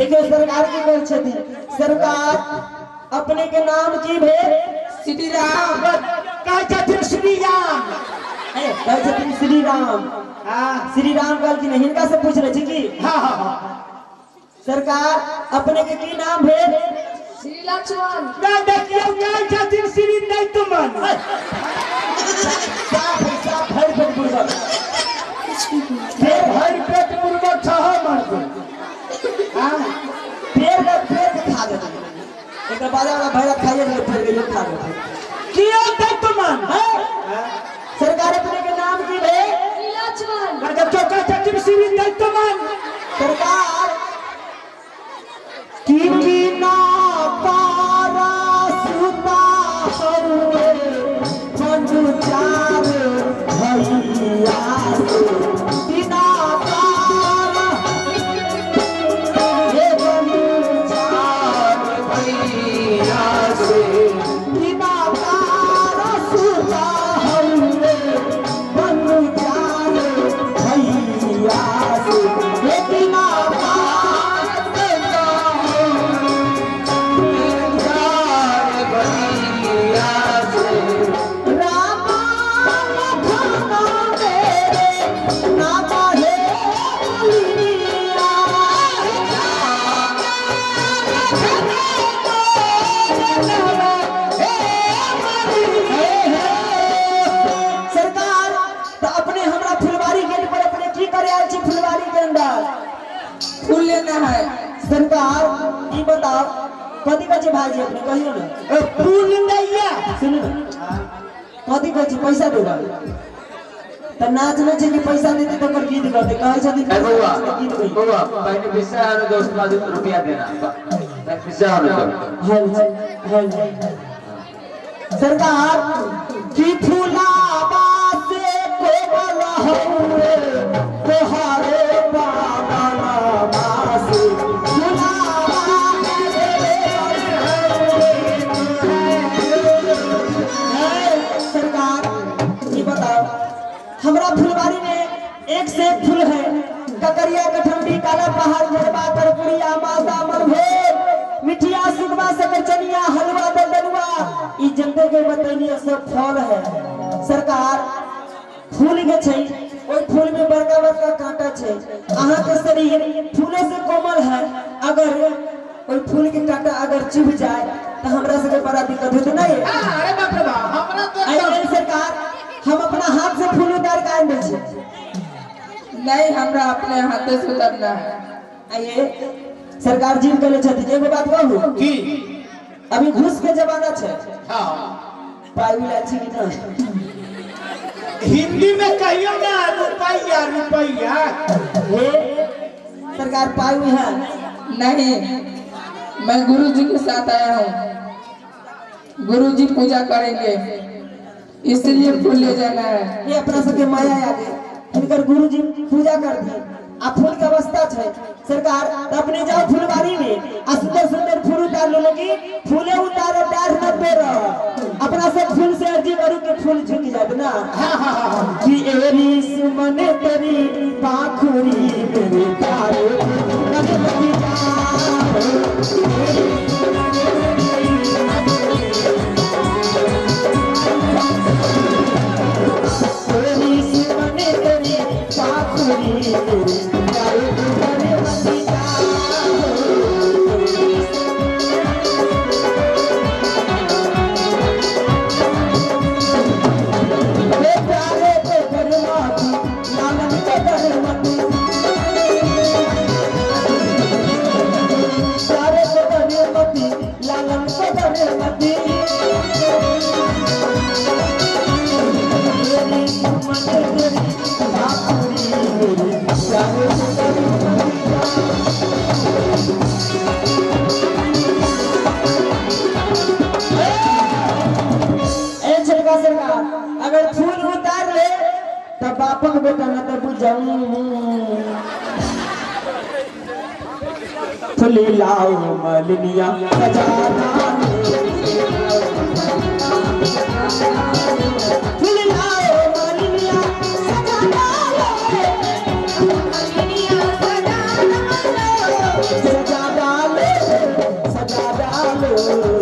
देखियौ सरकार की कहै छथिन। सरकार अपने के नाम की भेल? श्री राम। कहै छथिन श्री राम। कहै छथिन श्री राम। हाँ। श्री राम कहलखिन, हिनका से पूछ रहे छी की? हाँ हाँ हाँ। सरकार अपने के की नाम भेल? श्री लक्ष्मण। ना देखियौ कहै छथिन श्री दैतमन। साफ साफ भरि पेट बुड़बक। फेर भरि पेट बुड़बक छह मर्द। हाँ पेड़ के पेड़ के खा देते। एक बाजा वाला भैया खाइए गेलै, फेर गेलै खा देते। कियो दैतमन? सरकार अपने के नाम की भेल? श्री लक्ष्मण। देखियौ कहै छथिन श्री दैतमन। सरकार की बिना पारा सुता हउए पंचु चार भैया से। बिना पारा हे पंचु चार भैया से। बिना पारा सुता हउए पंचु चार भैया से। हे बिना सरकार तो अपने हमरा फुलवारी गेट पर अपने की करे आयल छी फुलवारी के अंदर? फूल लेना है। सरकार ई बताओ कथी कहै छै भाईजी अपने कहियो ना। फूल दैया। सुनू ना कथी कहै छै? पैसा देबै त नाच नै छै कि पैसा देते त ओकर गीत गते कहै छथिन। ए बउआ गीत गई बउआ पहले विषय आने दो, उसके बाद रुपया देना। पहले विषय आने दो। हल हल सरकार की फुलाबा से कोमल हउए तोहारे बाबा से। फुलाबा से सरकार ये बताओ हमरा फुलवारी में एक से एक फूल है। ककरिया कठंडी काला पहाड़ झरबा कर्पुरिया मालदा मलभोग मिठिया सुगवा सकरचनिया हलवा दलदलुआ ई जनते के बतैनिया सब फल है। सरकार फूल के छै ओई फूल में बड़का बड़का कांटा छै। अहाँ के शरीर फूले से कोमल है, अगर ओई फूल के कांटा अगर चुभ जाए तो हमरा सबके बड़ा दिक्कत होते नहीं? अरे बाप रे बाप हमरा तो एहि सरकार हम अपना हाथ से फूल उतार के आनि दै छी। नहीं हमरा अपने हाथे से उतारना है। आइए सरकार जी कहले छथिन एगो बात कहू की? अभी घूस के जमाना छै। हाँ पाई मिला छी कि ना? हिंदी में कहियो ना रुपया रुपया। हे सरकार पाई हुई है? नहीं मैं गुरुजी के साथ आया हूँ, गुरुजी पूजा करेंगे इसलिए फूल ले जाना है। ये अपना सबके माया आ गए हिनकर गुरुजी पूजा कर दी आ फूल के अवस्था छै। सरकार अपने जाओ फुलवारी में आ सुंदर सुंदर फूल उतार लो कि फूले उतारो डार न तोड़ो। अपना सब फूल से अर्जी करू के फूल झुक जात ना। कि एरी सुमन तेरी पाखुरी मेरे प्यारे नगमती तेरी सुमन तेरी पाखुरी मेरे प्यारे नगमती। प्यारे को करमती लालन को करमती प्यारे को करमती लालन को करमती तेरी सुमन तेरी पाखुरी मेरी प्यारे को करमती। ए छिलका सरकार अगर फूल उतार ले तब बापक बेटा न तब बुझाऊं। फूली लाओ मलिनिया सजाना फूली लाओ मलिनिया सजाना मलिनिया सजाना सजाना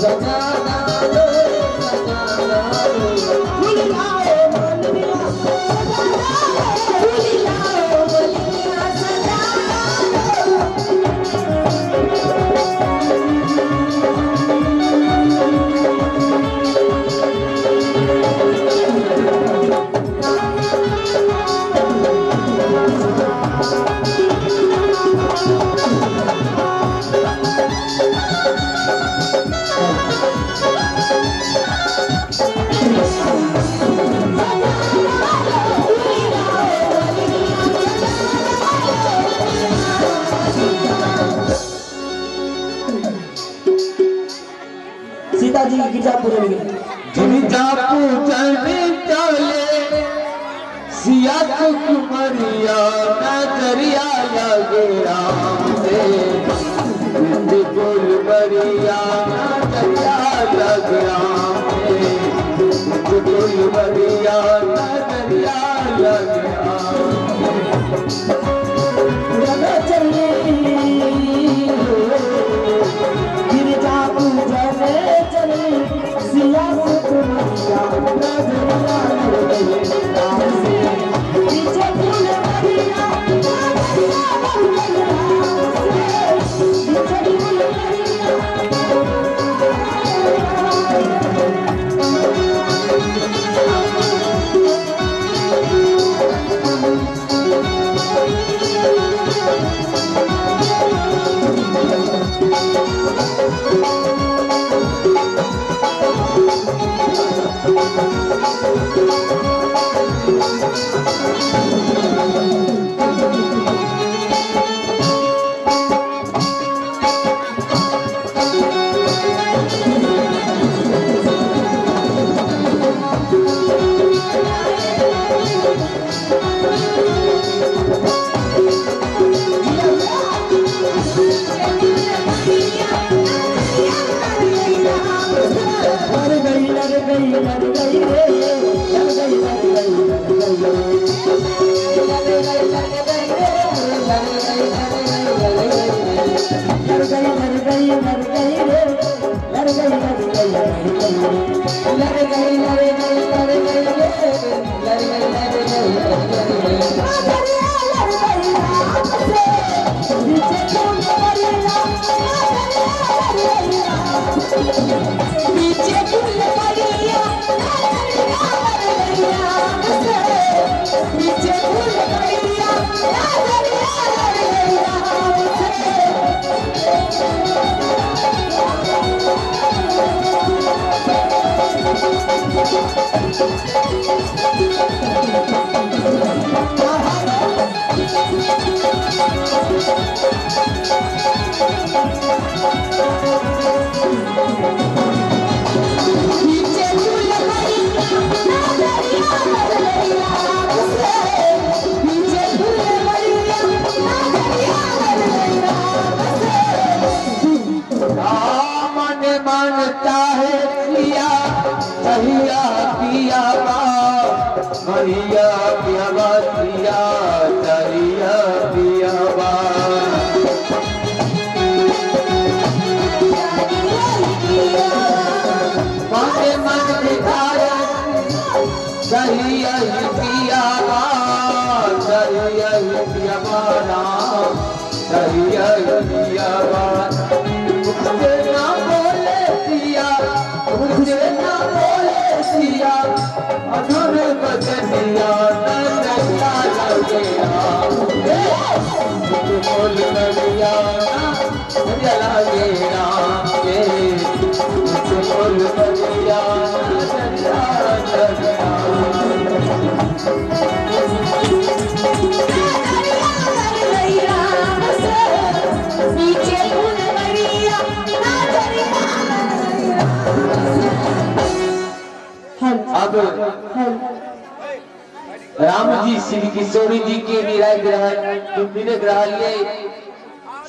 सजा डालो, सजा डालो। फूल लाओ मालिनिया सजा डालो, फूल लाओ मालिनिया सजा डालो। सीता जी गिरजा पूजन गिरजा पूजन चले सिया कुमरिया नजरिया लगे राम से, फूल बरिया नजरिया लगे राम से, फूल बरिया नजरिया लगे राम चले। गिरजा पूजन चले सिया कुमरिया नजरिया लगे राम से, पीछे फूल बरिया नजरिया लगे राम से, पीछे फूल बरिया। लड़ गई लड़ गई लड़ गई रे, लड़ गई लड़ गई लड़ गई लड़ गई लड़ गई लड़ गई रे, लड़ गई लड़ गई लड़ गई लड़ गई लड़ गई लड़ गई रे, लड़ गई लड़ गई लड़ गई। नजरिया लड़ गई राम से, पीछे फूल बरिया नजरिया लड़ गई राम से, पीछे फूल बरिया नजरिया लड़ गई राम से, पीछे फूल बरिया नजरिया लड़ गई राम से। पीछे फूल बरिया नजरिया लड़ गई राम से, पीछे फूल बरिया नजरिया लड़ गई राम से। रामन मन चाहे सिया चहिया पिया बा, मैया पिया बा सिया चहिया पिया बा। मन मन दिखाया चहिया पिया बा, चहिया पिया बा राम, चहिया पिया बा। मुझसे ना बोले सिया, मुझसे ना बोले सिया, मधुर बदनिया नजरिया लगे राम, बोल बरिया नजरिया लगे राम के, बोल बरिया नजरिया लगे राम। नजरिया लड़ गई राम से, पीछे फूल बरिया नजरिया लड़ गई राम से। अब राम जी श्री किशोरी जी के निराग निरख लिए,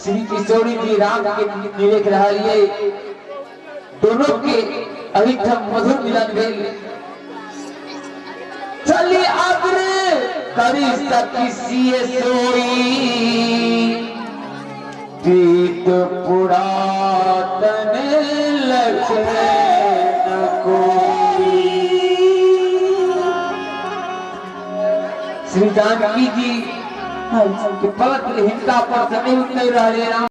श्री किशोरी जी राम के निरख लिए, दोनों के अभिथम मधुर मिलन भेल। चली अग्र करी सखी सिए सोई, प्रीत पुरातन लखन कोई। श्री जानकी जी के पलक हिनका पर से नहीं उतर रहे राम।